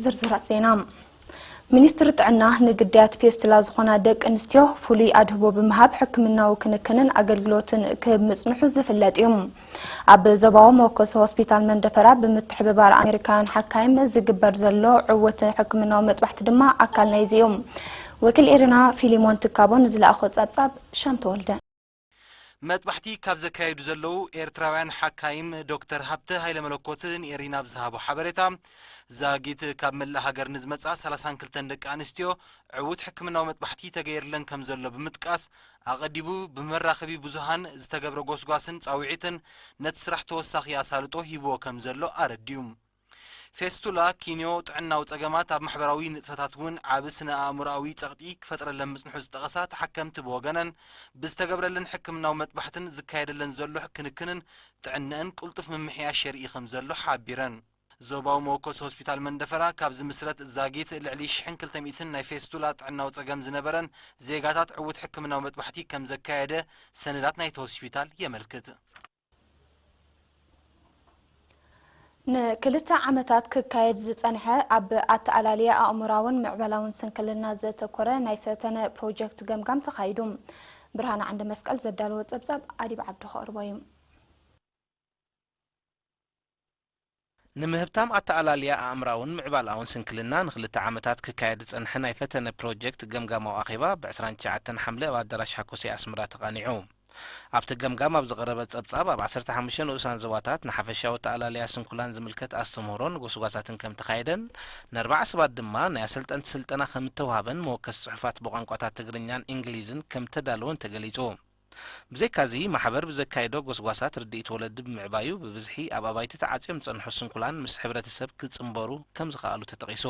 ዝርዝራት ዜና። ሚኒስትሪ ጥዕና ንግዳያት ፌስቱላ ዝኾና ደቂ ኣንስትዮ ፍሉይ ኣድህቦ ብምሃብ ሕክምናዊ ክንክንን ኣገልግሎትን ክህብ ምጽንሑ ዝፍለጥ እዩ። ኣብ ዞባዊ መወከሲ ሆስፒታል መንደፈራ ብምትሕብባር ኣሜሪካውያን ሓካይም ዝግበር ዘሎ ዕውት ሕክምናዊ መጥባሕቲ ድማ ኣካል ናይዚ እዩ። ወኪል ኤሪና ፊሊሞን ትካቦ ንዝለኣኾ ጸብጻብ ሻም ተወልደ። መጥባሕቲ ካብ ዘካየዱ ዘለዉ ኤርትራውያን ሓካይም ዶክተር ሃብተ ሃይለመለኮት ንኤሪና ብዝሃቦ ሓበሬታ፣ ዛጊት ካብ መላእ ሃገር ንዝመጻ ሰላሳን ክልተን ደቂ ኣንስትዮ ዕዉት ሕክምናዊ መጥባሕቲ ተገይርለን ከም ዘሎ ብምጥቃስ፣ ኣቐዲሙ ብመራኸቢ ብዙሃን ዝተገብረ ጎስጓስን ጻውዒትን ነቲ ስራሕ ተወሳኺ ኣሳልጦ ሂብዎ ከም ዘሎ ኣረዲኡ። ፌስቱላ፣ ኪንዮ፣ ጥዕናዊ ጸገማት ኣብ ማሕበራዊ ንጥፈታት እውን ዓቢ ስነ ኣእምሮኣዊ ጸቕጢ ክፈጥረለን ምጽንሑ ዝጠቐሳ ተሓከምቲ ብወገነን፣ ብዝተገብረለን ሕክምናዊ መጥባሕትን ዝካየደለን ዘሎ ክንክንን ጥዕነአን ቅልጡፍ ምምሕያሽ የርኢ ከም ዘሎ ሓቢረን። ዞባዊ መወከሲ ሆስፒታል መንደፈራ ካብ ዝምስረት ዛጊት ልዕሊ ሽሕን ክልተ ሚእትን ናይ ፌስቱላ ጥዕናዊ ጸገም ዝነበረን ዜጋታት ዕዉት ሕክምናዊ መጥባሕቲ ከም ዘካየደ ሰነዳት ናይቲ ሆስፒታል የመልክት። ንክልተ ዓመታት ክካየድ ዝጸንሐ ኣብ ኣተኣላልያ ኣእምሮኣውን ምዕባላውን ስንክልና ዘተኮረ ናይ ፈተነ ፕሮጀክት ገምጋም ተኻይዱ። ብርሃነ ዓንደ መስቀል ዘዳለወ ጸብጻብ ኣዲብ ዓብዱ ከቕርቦ እዩ። ንምህብታም ኣተኣላልያ ኣእምራውን ምዕባላውን ስንክልና ንክልተ ዓመታት ክካየድ ዝጸንሐ ናይ ፈተነ ፕሮጀክት ገምጋማዊ ኣኼባ ብ ዕስራን ትሽዓተን ሓምለ ኣብ ኣዳራሽ ሓኮሴ ኣስመራ ተቓኒዑ። ኣብቲ ገምጋም ኣብ ዝቐረበ ጸብጻብ ኣብ ዓሰርተ ሓሙሽተ ንኡሳን ዞባታት ንሓፈሻዊ ኣተኣላልያ ስንኩላን ዝምልከት ኣስተምህሮን ጎስጓሳትን ከም ተኻየደን ንኣርባዓ ሰባት ድማ ናይ ኣሰልጠንቲ ስልጠና ከም እተውሃበን መወከሲ ጽሑፋት ብቋንቋታት ትግርኛን እንግሊዝን ከም እተዳለወን ተገሊጹ። ብዘይካዚ ማሕበር ብዘካየዶ ጎስጓሳት ርድኢት ወለዲ ብምዕባዩ ብብዝሒ ኣብ ኣባይቲ ተዓጽዮም ዝጸንሑ ስንኩላን ምስ ሕብረተሰብ ክጽንበሩ ከም ዝኸኣሉ ተጠቒሱ።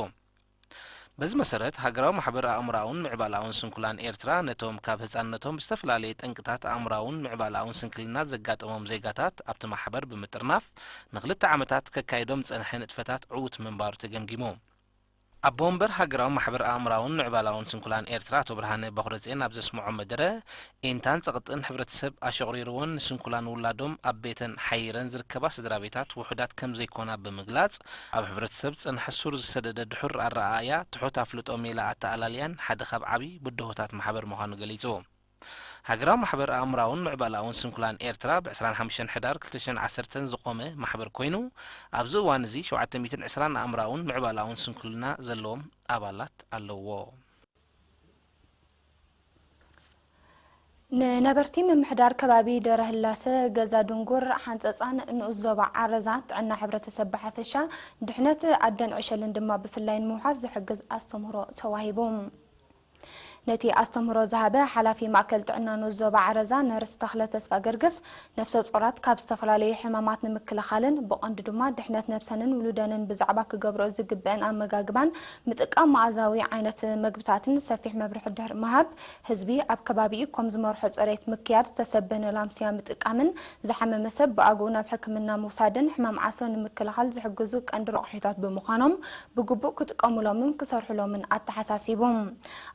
በዚ መሰረት ሃገራዊ ማሕበር ኣእምሮኣውን ምዕባለኣውን ስንኩላን ኤርትራ ነቶም ካብ ህጻንነቶም ብዝተፈላለየ ጠንቅታት ኣእምሮኣውን ምዕባለኣውን ስንክልና ዘጋጠሞም ዜጋታት ኣብቲ ማሕበር ብምጥርናፍ ንክልተ ዓመታት ከካይዶም ዝጸንሐ ንጥፈታት ዕዉት ምንባሩ ተገምጊሙ። ኣቦ ወንበር ሃገራዊ ማሕበር ኣእምሮኣውን ምዕባለኣውን ስንኩላን ኤርትራ ኣቶ ብርሃነ በኹረጽዮን ኣብ ዘስምዖ መደረ፣ ኢንታን ጸቕጥን ሕብረተሰብ ኣሸቑሪርወን ንስንኩላን ውላዶም ኣብ ቤተን ሓይረን ዝርከባ ስድራ ቤታት ውሑዳት ከም ዘይኮና ብምግላጽ፣ ኣብ ሕብረተሰብ ዝጸንሐ ሱር ዝሰደደ ድሑር ኣረኣእያ ትሑት ኣፍልጦ ሜላ ኣተኣላልያን ሓደ ካብ ዓቢ ብድሆታት ማሕበር ምዃኑ ገሊጹ። ሃገራዊ ማሕበር ኣእምሮኣውን ምዕባለኣውን ስንኩላን ኤርትራ ብ ዕስራን ሓሙሽተን ሕዳር ክልተ ሽሕን ዓሰርተን ዝቖመ ማሕበር ኮይኑ፣ ኣብዚ እዋን እዚ ሸውዓተ ሚእትን ዕስራን ኣእምሮኣውን ምዕባለኣውን ስንኩልና ዘለዎም ኣባላት ኣለዎ። ንነበርቲ ምምሕዳር ከባቢ ደረህላሰ ገዛ ድንጉር ሓንጸጻን ንኡስ ዞባ ዓረዛ ጥዕና ሕብረተሰብ ብሓፈሻ ድሕነት ኣደን ዕሸልን ድማ ብፍላይ ንምውሓስ ዝሕግዝ ኣስተምህሮ ተዋሂቡ። ነቲ ኣስተምህሮ ዝሃበ ሓላፊ ማእከል ጥዕና ንኡስ ዞባ ዓረዛ ነርስ ተኽለ ተስፋገርግስ፣ ነፍሰ ጾራት ካብ ዝተፈላለዩ ሕማማት ንምክልኻልን ብቐንዱ ድማ ድሕነት ነብሰንን ውሉደንን ብዛዕባ ክገብርኦ ዝግበአን ኣመጋግባን ምጥቃም መኣዛዊ ዓይነት መግብታትን ሰፊሕ መብርሒ ድሕሪ ምሃብ፣ ህዝቢ ኣብ ከባቢኡ ከም ዝመርሖ ጽሬት ምክያድ፣ ዝተሰበነ ላምስያ ምጥቃምን ዝሓመመ ሰብ ብኣግኡ ናብ ሕክምና ምውሳድን ሕማም ዓሶ ንምክልኻል ዝሕግዙ ቀንዲ ረቑሒታት ብምዃኖም ብግቡእ ክጥቀሙሎምን ክሰርሑሎምን ኣተሓሳሲቡ።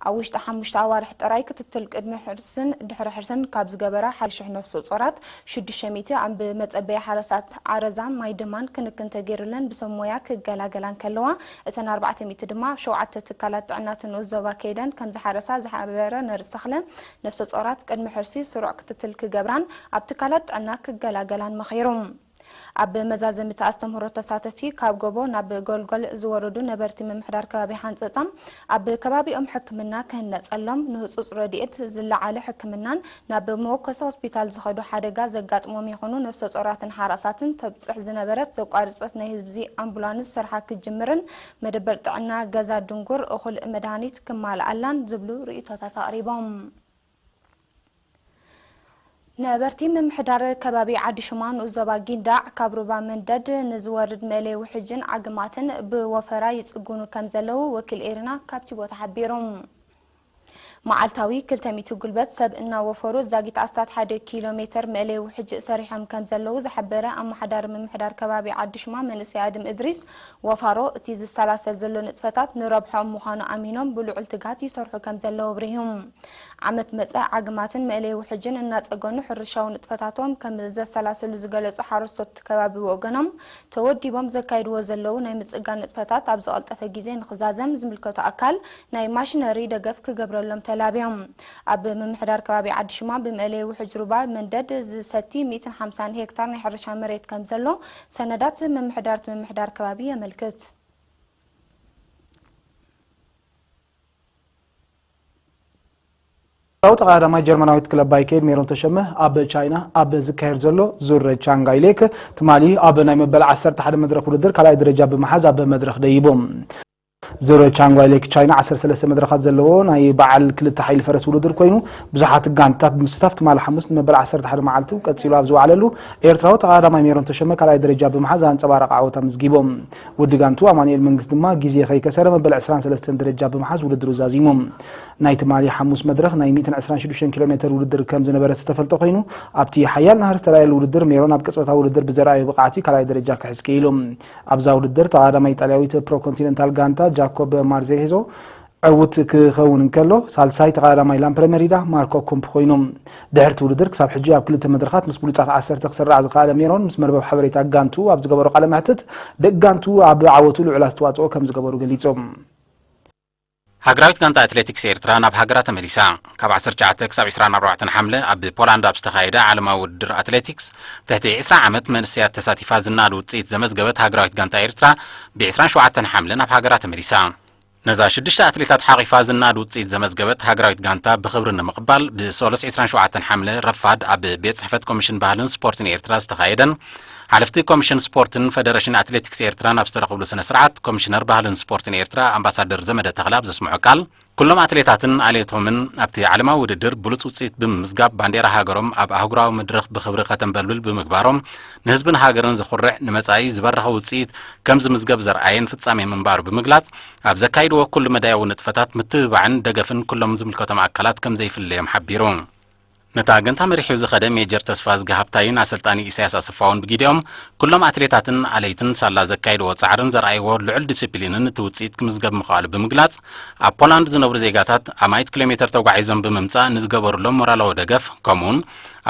ኣብ ውሽጢ ሓሙሽተ ኣዋርሕ ጥራይ ክትትል ቅድሚ ሕርስን ድሕሪ ሕርስን ካብ ዝገበራ ሓደ ሽሕ ነፍሰ ጾራት ሽዱሽተ ሚእቲ ኣብ መጸበያ ሓረሳት ዓረዛን ማይ ድማን ክንክን ተገይሩለን ብሰብ ሞያ ክገላገላ እንከለዋ፣ እተን ኣርባዕተ ሚእቲ ድማ ኣብ ሸውዓተ ትካላት ጥዕና እቲ ንኡስ ዞባ ከይደን ከም ዝሓረሳ ዝሓበረ ነርስ ተኽለ፣ ነፍሰ ጾራት ቅድሚ ሕርሲ ስሩዕ ክትትል ክገብራን ኣብ ትካላት ጥዕና ክገላገላን መኺሩ። ኣብ መዛዘሚ እቲ ኣስተምህሮ ተሳተፍቲ ካብ ጎቦ ናብ ጎልጎል ዝወረዱ ነበርቲ ምምሕዳር ከባቢ ሓንጸጻ ኣብ ከባቢኦም ሕክምና ክህነጸሎም፣ ንህጹጽ ረድኤት ዝለዓለ ሕክምናን ናብ መወከሲ ሆስፒታል ዝኸዱ ሓደጋ ዘጋጥሞም ይኹኑ ነፍሰ ጾራትን ሓራሳትን ተብጽሕ ዝነበረት ዘቋርጸት ናይ ህዝቢ ኣምቡላንስ ስርሓ ክጅምርን መደበር ጥዕና ገዛ ድንጉር እኹል መድሃኒት ክማልኣላን ዝብሉ ርእይቶታት ኣቕሪቦም። ነበርቲ ምምሕዳር ከባቢ ዓዲ ሹማ ንኡስ ዞባ ጊንዳዕ ካብ ሩባ መንደድ ንዝወርድ መእለይ ውሕጅን ዓግማትን ብወፈራ ይጽግኑ ከም ዘለዉ ወኪል ኤሪና ካብቲ ቦታ ሓቢሩ። መዓልታዊ ክልተ ሚእቲ ጉልበት ሰብ እናወፈሩ ዛጊት ኣስታት ሓደ ኪሎ ሜተር መእለይ ውሕጅ ሰሪሖም ከም ዘለዉ ዝሓበረ ኣመሓዳሪ ምምሕዳር ከባቢ ዓዲ ሹማ መንእሰይ ኣድም እድሪስ፣ ወፋሮ እቲ ዝሰላሰል ዘሎ ንጥፈታት ንረብሖኦም ምዃኑ ኣሚኖም ብልዑል ትግሃት ይሰርሑ ከም ዘለዉ ኣብሪሁ። ዓመት መጸ ዓግማትን መእለይ ውሕጅን እናጸገኑ ሕርሻዊ ንጥፈታቶም ከም ዘሰላስሉ ዝገለጹ ሓረስቶት ከባቢ ወገኖም ተወዲቦም ዘካይድዎ ዘለዉ ናይ ምጽጋን ንጥፈታት ኣብ ዝቐልጠፈ ግዜ ንኽዛዘም ዝምልከቶ ኣካል ናይ ማሽነሪ ደገፍ ክገብረሎም ተላብዮም። ኣብ ምምሕዳር ከባቢ ዓዲ ሽማ ብመእለይ ውሕጅ ሩባ መንደድ ዝሰቲ ሚእትን ሓምሳን ሄክታር ናይ ሕርሻ መሬት ከም ዘሎ ሰነዳት ምምሕዳር እቲ ምምሕዳር ከባቢ የመልክት። ኤርትራዊ ተቐዳዳማይ ጀርመናዊት ክለብ ባይከይድ ሜሮን ተሸመ ኣብ ቻይና ኣብ ዝካየድ ዘሎ ዙር ቻንጋይ ሌክ ትማሊ ኣብ ናይ መበል ዓሰርተ ሓደ መድረኽ ውድድር ካልኣይ ደረጃ ብምሓዝ ኣብ መድረኽ ደይቡ። ዙር ቻንጋይ ሌክ ቻይና ዓሰርተ ሰለስተ መድረኻት ዘለዎ ናይ በዓል ክልተ ሓይሊ ፈረስ ውድድር ኮይኑ ብዙሓት ጋንታት ብምስታፍ ትማሊ ሓሙስ ንመበል ዓሰርተ ሓደ መዓልቱ ቀጺሉ ኣብ ዝወዓለሉ ኤርትራዊ ተቐዳዳማይ ሜሮን ተሸመ ካልኣይ ደረጃ ብምሓዝ ኣንጸባራቒ ዓወት ኣመዝጊቡ። ወዲ ጋንቱ ኣማኑኤል መንግስት ድማ ግዜ ከይከሰረ መበል ዕስራን ሰለስተን ደረጃ ብምሓዝ ውድድሩ ዛዚሙ። ናይ ትማሊ ሓሙስ መድረኽ ናይ ሚእትን ዕስራን ሽዱሽተን ኪሎ ሜተር ውድድር ከም ዝነበረ ዝተፈልጠ ኮይኑ ኣብቲ ሓያል ናህሪ ዝተራእየሉ ውድድር ሜሮን ኣብ ቅጽበታዊ ውድድር ብዘርኣዮ ብቕዓት እዩ ካልኣይ ደረጃ ክሕዝ ክኢሉ። ኣብዛ ውድድር ተቐዳዳማይ ኢጣልያዊት ፕሮ ኮንቲነንታል ጋንታ ጃኮብ ማርዜሄዞ ዕዉት ክኸውን እንከሎ ሳልሳይ ተቐዳዳማይ ላምፕረመሪዳ ማርኮ ኩምፕ ኮይኑ። ድሕርቲ ውድድር ክሳብ ሕጂ ኣብ ክልተ መድረኻት ምስ ብሉጻት ዓሰርተ ክስራዕ ዝኸኣለ ሜሮን ምስ መርበብ ሓበሬታ ጋንቱ ኣብ ዝገበሮ ቃለ መሕትት ደቂ ጋንቱ ኣብ ዓወቱ ልዑል ኣስተዋጽኦ ከም ዝገበሩ ገሊጹ። ሃገራዊት ጋንታ ኣትሌቲክስ ኤርትራ ናብ ሃገራ ተመሊሳ። ካብ ዓሰርተ ትሽዓተ ክሳብ ዕስራን ኣርባዕተን ሓምለ ኣብ ፖላንድ ኣብ ዝተኻየደ ዓለማዊ ውድድር ኣትሌቲክስ ትሕቲ ዕስራ ዓመት መንእሰያት ተሳቲፋ ዝናኣድ ውጽኢት ዘመዝገበት ሃገራዊት ጋንታ ኤርትራ ብ ዕስራን ሸውዓተን ሓምለ ናብ ሃገራ ተመሊሳ። ነዛ ሽዱሽተ ኣትሌታት ሓቒፋ ዝናኣድ ውጽኢት ዘመዝገበት ሃገራዊት ጋንታ ብኽብሪ ንምቕባል ብሰሉስ ዕስራን ሸውዓተን ሓምለ ረፋድ ኣብ ቤት ጽሕፈት ኮሚሽን ባህልን ስፖርትን ኤርትራ ዝተኻየደን ሓለፍቲ ኮሚሽን ስፖርትን ፈደረሽን ኣትሌቲክስ ኤርትራን ኣብ ዝተረኽብሉ ስነ ስርዓት ኮሚሽነር ባህልን ስፖርትን ኤርትራ ኣምባሳደር ዘመደ ተኽለ ኣብ ዘስምዖ ቃል ኩሎም ኣትሌታትን ኣሌቶምን ኣብቲ ዓለማዊ ውድድር ብሉጽ ውጽኢት ብምምዝጋብ ባንዴራ ሃገሮም ኣብ ኣህጉራዊ መድረኽ ብኽብሪ ከተንበልብል ብምግባሮም ንህዝብን ሃገርን ዘኹርዕ ንመጻኢ ዝበረኸ ውጽኢት ከም ዝምዝገብ ዘርኣየን ፍጻሜ ምንባሩ ብምግላጽ ኣብ ዘካይድዎ ኩሉ መዳያዊ ንጥፈታት ምትብባዕን ደገፍን ኩሎም ዝምልከቶም ኣካላት ከም ዘይፍለዮም ሓቢሩ። ነታ ጋንታ መሪሑ ዝኸደ ሜጀር ተስፋዝጊ ሃብታይን ኣሰልጣኒ ኢሳያስ ኣሰፋውን ብጊዲኦም ኩሎም ኣትሌታትን ኣለይትን ሳላ ዘካይድዎ ጻዕርን ዘርኣይዎ ልዑል ዲሲፕሊንን እቲ ውጽኢት ክምዝገብ ምኽኣሉ ብምግላጽ ኣብ ፖላንድ ዝነብሩ ዜጋታት ኣማኢት ኪሎ ሜተር ተጓዒዞም ብምምጻእ ንዝገበሩሎም ሞራላዊ ደገፍ ከምኡውን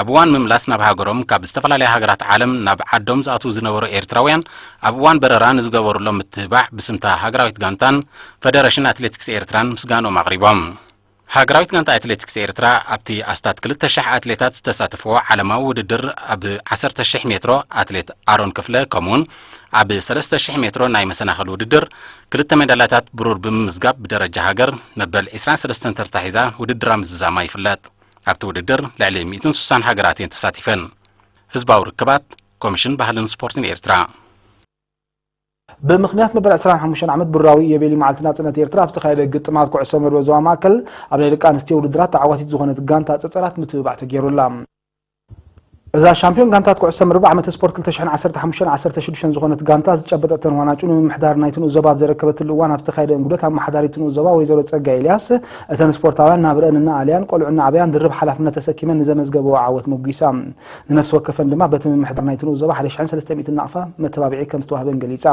ኣብ እዋን ምምላስ ናብ ሃገሮም ካብ ዝተፈላለያ ሃገራት ዓለም ናብ ዓዶም ዝኣትዉ ዝነበሩ ኤርትራውያን ኣብ እዋን በረራ ንዝገበሩሎም ምትብባዕ ብስምታ ሃገራዊት ጋንታን ፈደረሽን ኣትሌቲክስ ኤርትራን ምስጋንኦም ኣቕሪቦም። ሃገራዊት ጋንታ ኣትሌቲክስ ኤርትራ ኣብቲ ኣስታት ክልተ ሽሕ ኣትሌታት ዝተሳተፍዎ ዓለማዊ ውድድር ኣብ ዓሰርተ ሽሕ ሜትሮ ኣትሌት ኣሮን ክፍለ ከምኡውን ኣብ ሰለስተ ሽሕ ሜትሮ ናይ መሰናኽል ውድድር ክልተ ሜዳልያታት ብሩር ብምምዝጋብ ብደረጃ ሃገር መበል ዕስራን ሰለስተን ተርታ ሒዛ ውድድራ ምዝዛማ ይፍለጥ። ኣብቲ ውድድር ልዕሊ ሚእትን ስሳን ሃገራት እየን ተሳቲፈን። ህዝባዊ ርክባት ኮሚሽን ባህልን ስፖርትን ኤርትራ። ብምኽንያት መበል ዕስራን ሓሙሽተን ዓመት ብሩራዊ ኢዮቤልዩ መዓልቲ ናጽነት ኤርትራ ኣብ ዝተኻየደ ግጥማት ኩዕሶ መርበብ ዞባ ማእከል ኣብ ናይ ደቂ ኣንስትዮ ውድድራት ተዓዋቲት ዝኾነት ጋንታ ጸጸራት ምትብባዕ ተገይሩላ። እዛ ሻምፒዮን ጋንታት ኩዕሶ መርበብ ዓመተ ስፖርት ክልተ ሽሕን ዓሰርተ ሓሙሽተን ዓሰርተ ሽዱሽተን ዝኾነት ጋንታ ዝጨበጠተን ዋንጫ ንምምሕዳር ናይቲ ንኡስ ዞባ ኣብ ዘረከበትሉ እዋን ኣብ ዝተኻየደ እንጉደት ኣመሓዳሪት ንኡስ ዞባ ወይዘሮ ጸጋይ ኤልያስ እተን ስፖርታውያን ናብረአን እናኣለያን ቆልዑ እናዓበያን ድርብ ሓላፍነት ተሰኪመን ንዘመዝገብኦ ዓወት መጒሳ። ንነፍሲ ወከፈን ድማ በቲ ምምሕዳር ናይቲ ንኡስ ዞባ ሓደ ሽሕን ሰለስተ ሚእትን ናቕፋ መተባብዒ ከም ዝተዋህበን ገሊጻ።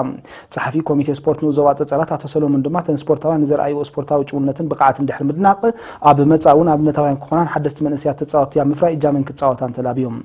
ጸሓፊ ኮሚቴ ስፖርት ንኡስ ዞባ ጸጸራት ኣቶ ሰሎሞን ድማ እተን ስፖርታውያን ንዘርኣይዎ ስፖርታዊ ጭውነትን ብቕዓትን ድሕሪ ምድናቕ ኣብ መጻኢ እውን ኣብነታውያን ክኾናን ሓደስቲ መንእሰያት ተጻወትቲ ኣብ ምፍራይ እጃመን ክጻወታን ተላብዮም።